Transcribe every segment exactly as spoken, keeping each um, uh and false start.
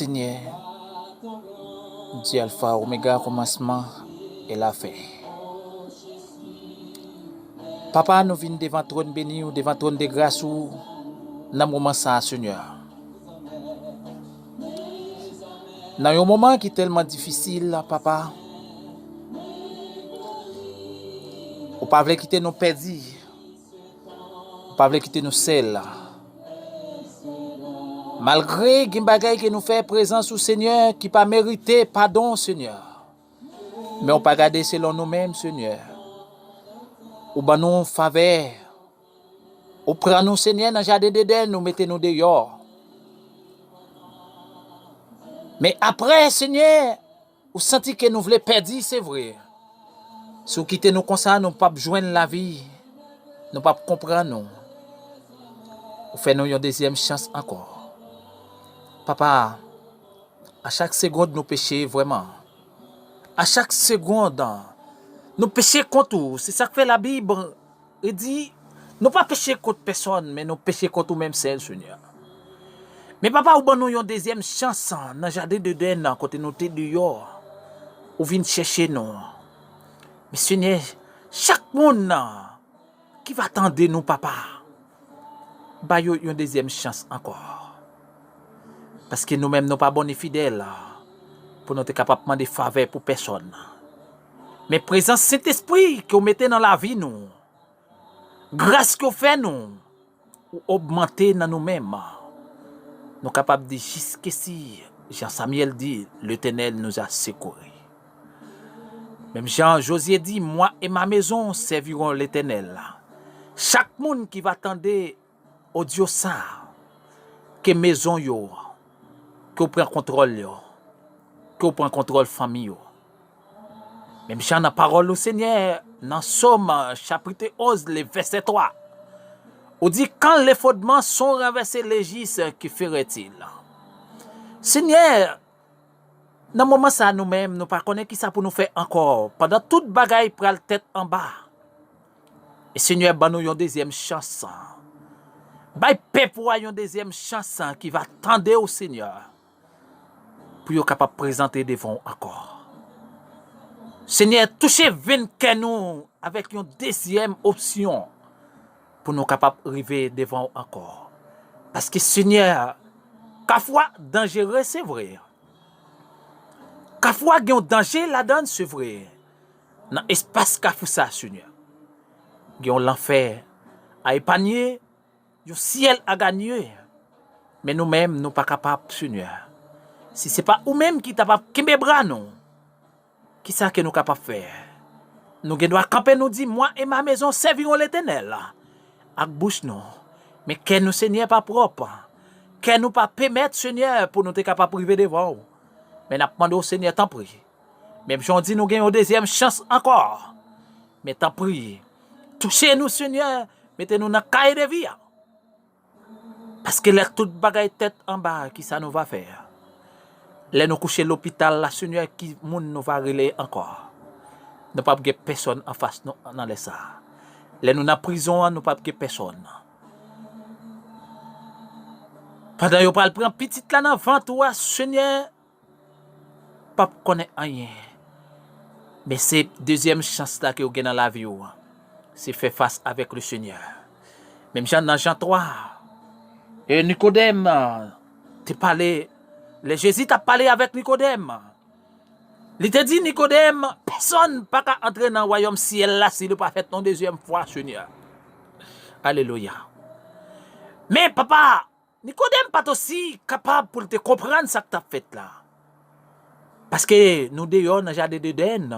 Senyè, Dye Alfa, Omega, kòmansman e lafen. Papa, nou vin devan twòn beni w, devan twòn de gras ou, nan moman sa a, Senyè. Nan yon moman ki tèlman difisil, Papa, ou pa vle kite nou pèdi. Ou pa vle kite nou sèl. Malgre gen bagay ke nou fè, prezans ou, Senyè, ki pa merite padon, Senyè. Men ou pa gade selon nou menm, Senyè. Ou ban nou favè. Ou pran nou, Senyè, nan jaden Edenn, ou mete nou deyò. Men apre, Senyè, ou santi ke nou vle pèdi, se vre. Si w kite nou konsa, nou p ap jwenn lavi, nou p ap konprann ou. Ou fè nou yon dezyèm chans ankò. Papa, a chak segonn nou peche vrèman. A chak segonn, nou peche kont ou. Se sa k fè Labib e di, nou pa peche kont pèsonn, men nou peche kont ou menm sèl, Senyè. Men Papa, ou ban nou yon dezyèm chans nan jaden Edenn nan, kote nou te deyò. Ou vin chèche nou. Men Senyè, chak moun nan ki va tande nou, Papa, ba yo yon dezyèm chans ankò. Paske nou menm, nou pa bon ni fidèl pou nou te kapab mande favè pou pèsonn. Men prezans Sentespri ke w mete nan lavi nou, gras ke w fè nou, ou ogmante nan nou menm. Nou kapab di, jiskesi, jan Samyèl di, Letènèl nou a sekouri. Menm jan Jozye di, mwa e ma mezon sèviwon Letènèl. Chak moun ki va tande odyo sa, ke mezon yo, ke w pran kontwòl yo, ke w pran kontwòl fanmi yo. Menm jan nan pawòl ou, Senyè, nan Sòm, chapit onz, le vèsè twa, ou di, quand l'effondrement sont renversés, le juste, que feront-ils? Senyè, nan moman sa, nou menm, nou pa konnen kisa pou nou fè ankò. Pandan tout bagay pral tèt anba. E Senyè, ban nou yon dezyèm chans. Bay pèp ou a yon dezyèm chans ki va tande w, Senyè, pou yo kapab prezante devan w ankò. Senyè, touche venn kè nou avèk yon dezyèm opsyon pou nou kapab rive devan w ankò. Paske, Senyè, Kafou a danjere, se vre. Kafou a gen yon danje ladan l, se vre. Nan espas Kafou sa, Senyè, gen yon lanfè a epanye, yon syèl a ganye. Men nou menm, nou pa kapab, Senyè. Si se pa ou menm ki ta p ap kenbe bra nou, kisa ke nou kapab fè? Nou gen dwa kanpe, nou di, mwa e ma mezon sèviwon Letènèl, ak bouch nou. Men kè nou, Senyè, pa pwòp. Kè nou pa pèmèt, Senyè, pou nou te kapab rive devan w. Men n ap mande w, Senyè, tanpri. Menm jan w di nou gen yon dezyèm chans ankò. Men tanpri, touche nou, Senyè, mete nou nan kay de vi a. Paske lè tout bagay tèt anba, kisa nou va fè? Lè nou kouche lopital la, Senyè, ki moun nou va rele ankò? Nou p ap gen pèsonn anfas nou nan lè sa a. Lè nou nan prizon an, nou p ap gen pèsonn. Pandan yo pral pran pitit la nan vant ou a, Senyè, p ap konnen anyen. Men se dezyèm chans la ke w gen nan lavi w, se fè fas avèk le Senyè. Menm jan nan Jan twa, e Nikodèm te pale, lè Jezi t ap pale avèk Nikodèm, li te di Nikodèm, pèsonn pa ka antre nan wayòm syèl la si li pa fèt yon dezyèm fwa, Senyè. Alelouya. Men, Papa, Nikodèm pa t osi kapab pou l te konprann sa k t ap fèt la. Paske nou deyò nan jaden Edenn,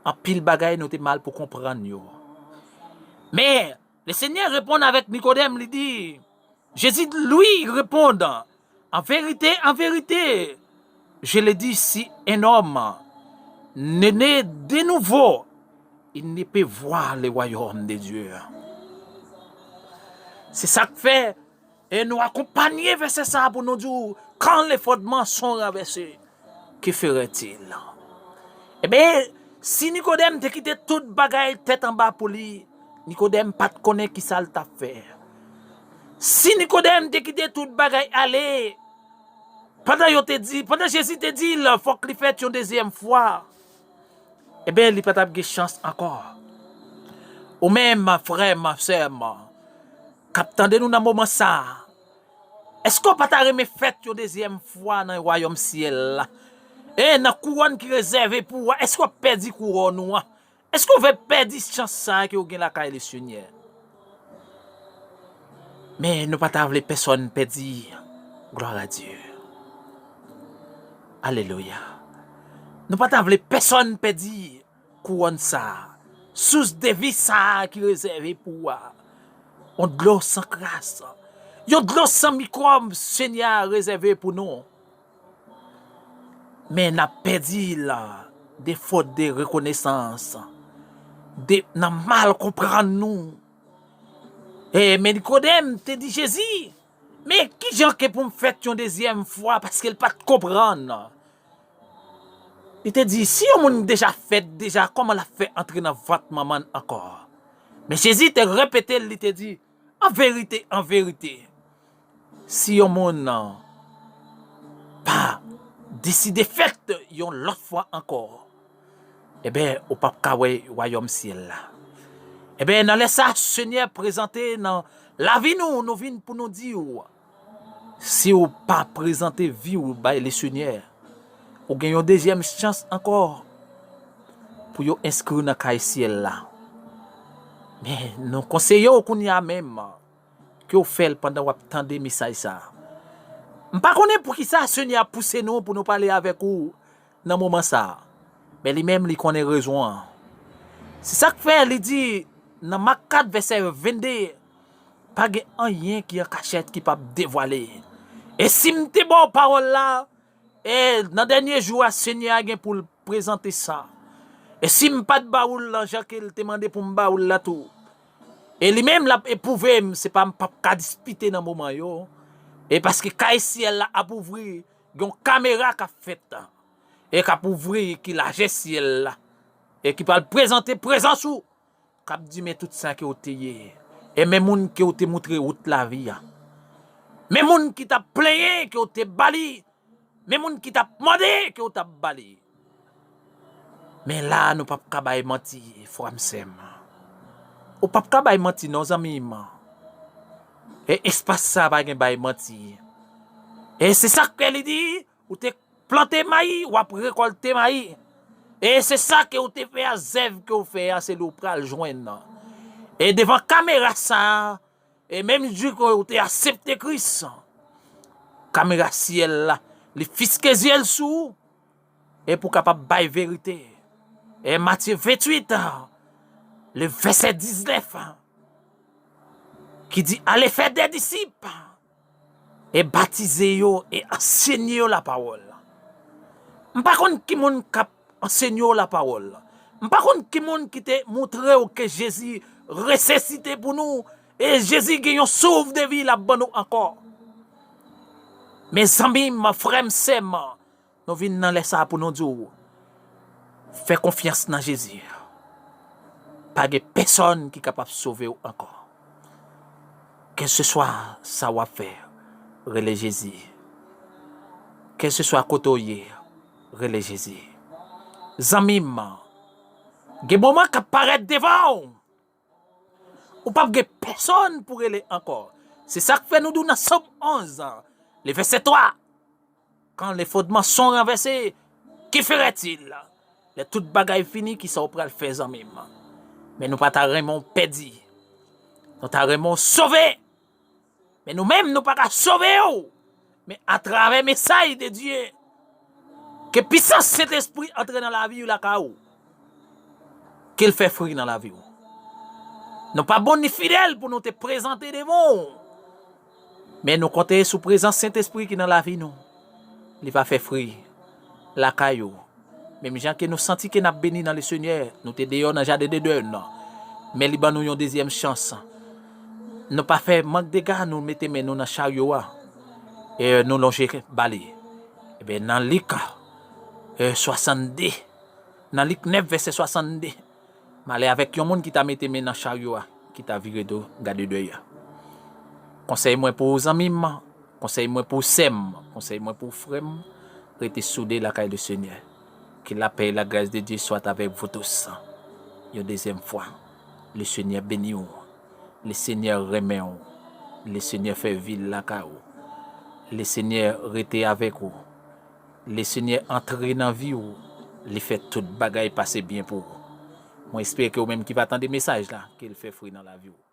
anpil bagay nou te mal pou konprann yo. Men, le Senyè reponn avèk Nikodèm, li di, Jésus lui répondit, en vérité, en vérité, je le dis, si un homme ne naît de nouveau, il ne peut voir le royaume de Dieu. Se sa k fè, e nou akonpanye vèsè sa a pou nou di w, quand les fondements sont renversés, que feront-ils? Ebyen, si Nikodèm te kite tout bagay tèt anba pou li, Nikodèm pa t konnen kisa l t ap fè. Si Nikodèm te kite tout bagay ale, Pandan yo te di, pandan Jezi te di l fòk li fèt yon dezyèm fwa, ebyen, li pa t ap gen chans ankò. Ou menm, frè m, sè m, k ap tande nou nan moman sa a, èske w pa ta renmen fèt yon dezyèm fwa nan wayòm syèl la? E nan kouwòn ki rezève pou ou a, èske w ap pèdi kouwòn ou an? Èske w vle pèdi chans sa a ke w gen lakay Lesenyè? Men nou pa ta vle pèsonn pèdi. Gloire à Dieu. Alelouya. Nou pa ta vle pèsonn pèdi kouwòn sa a, sous de vi sa a ki rezève pou ou a. Yon dlo san kras, yon dlo san mikwòb Senyè a rezève pou nou. Men n ap pèdi l de fòt de rekonesans, de nan mal konprann nou. E men Nikodèm te di Jezi, men kijan ke pou m fèt yon dezyèm fwa, paske l pa t konprann. Li te di, si yon moun deja fèt deja, kòman l ap fè antre nan vant manman l ankò? Men Jezi te repete l, li te di, an verite, an verite, si yon moun pa deside fèt yon lòt fwa ankò, ebyen, ou p ap ka wè wayòm syèl la. Ebyen, nan lè sa, Senyè prezante nan lavi nou, nou vin pou nou di w, si w pa prezante vi w bay Lesenyè, ou gen yon dezyèm chans ankò pou yo enskri w nan kay syèl la. Men, nou konseye w kounye a menm, ke w fè l pandan w ap tande mesaj sa a. M pa konnen poukisa Senyè a pouse nou pou nou pale avèk ou nan moman sa a. Men li menm, li konnen rezon an. Se sa k fè li di nan Mak kat vèsè vennde, pa gen anyen ki an kachèt ki p ap devwale. E si m te ba w pawòl la, e nan dènye jou a, Senyè a gen pou l prezante sa. E si m pa t ba ou l nan jan ke l te mande pou m ba ou l la tou, e li menm l ap epwouve m, se pa m p ap ka dispite nan moman yo. E paske kay syèl la ap ouvri, gen yon kamera k ap fèt, e k ap ouvri ki lajè syèl la, e ki pral prezante prezans ou, k ap di men tout sa ke w te ye, e men moun ke w te moutre wout lavi a, men moun ki t ap plenyen ke w te ba li, men moun ki t ap mande ke w t ap ba li. Men la, nou p ap ka bay manti, frè m, sè m. Ou p ap ka bay manti non, zanmi m. E espas sa pa gen bay manti. E se sa k fè li di, ou te plante mayi, w ap rekòlte mayi. E se sa ke w te fè a, zèv ke w fè a, se li w pral jwenn. E devan kamera sa a, e menm jou ke w te aksepte Kris, kamera syèl la, li fiske zye l sou ou, e pou w kapab bay verite. E Matye venntuit, le vèsè diznèf, ki di, ale fè de disip, e batize yo, e ansenye yo lapawòl. M pa konn ki moun k ap ansenye yo lapawòl. M pa konn ki moun ki te moutre w ke Jezi resisite pou nou, e Jezi gen yon souf de vi l ap ban nou ankò. Men zanmi m, frè m, sè m, nou vin nan lè sa a pou nou di w, fè konfyans nan Jezi. Pa gen pèsonn ki kapab sove w ankò. Kèlseswa sa w ap fè, rele Jezi. Kèlseswa kote w ye, rele Jezi. Zanmi m, gen moman k ap parèt devan w, ou p ap gen pèsonn pou rele ankò. Se sa k fè nou di w nan Sòm onz, le vèsè twa, quand les fondements sont renversés, que fera-t-il? Lè tout bagay fini, kisa w pral fè, zanmi m? Men nou pa ta renmen w pèdi. Nou ta renmen w sove. Men nou menm, nou pa ka sove w. Men atravè mesaj de Dye, ke pisans Sentespri antre nan lavi w, lakay ou. Ke l fè fwi nan lavi w. Nou pa bon ni fidèl pou nou te prezante devan w. Men nou konte sou prezans Sentespri ki nan lavi nou. Li va fè fwi lakay ou. Menm jan ke nou santi ke n ap beni nan Lesenyè, nou te deyò nan jaden Edenn nan. Men li ban nou yon dezyèm chans. Nou pa fè mank dega, nou mete men nou nan charyo a. E nou lonje ba li. Ebyen, nan Lik, e, swasannde, nan Lik nèf, vèsè swasannde, m ale avèk yon moun ki ta mete men nan charyo a, ki ta vire do, gade dèyè. Konsèy mwen pou ou, zanmi m, Konsèy mwen pou sè m, konsèy mwen pou frè m, rete soude lakay Lesenyè. Que la paix et la grâce de Dieu soient avec vous tous. Yon dezyèm fwa, Lesenyè beni w. Lesenyè renmen w. Lesenyè fè vi l lakay ou. Lesenyè rete avèk ou. Lesenyè antre nan vi w. Li fè tout bagay pase byen pou ou. Mwen espere ke ou menm ki va tande mesaj la, ke l fè fwi nan lavi w.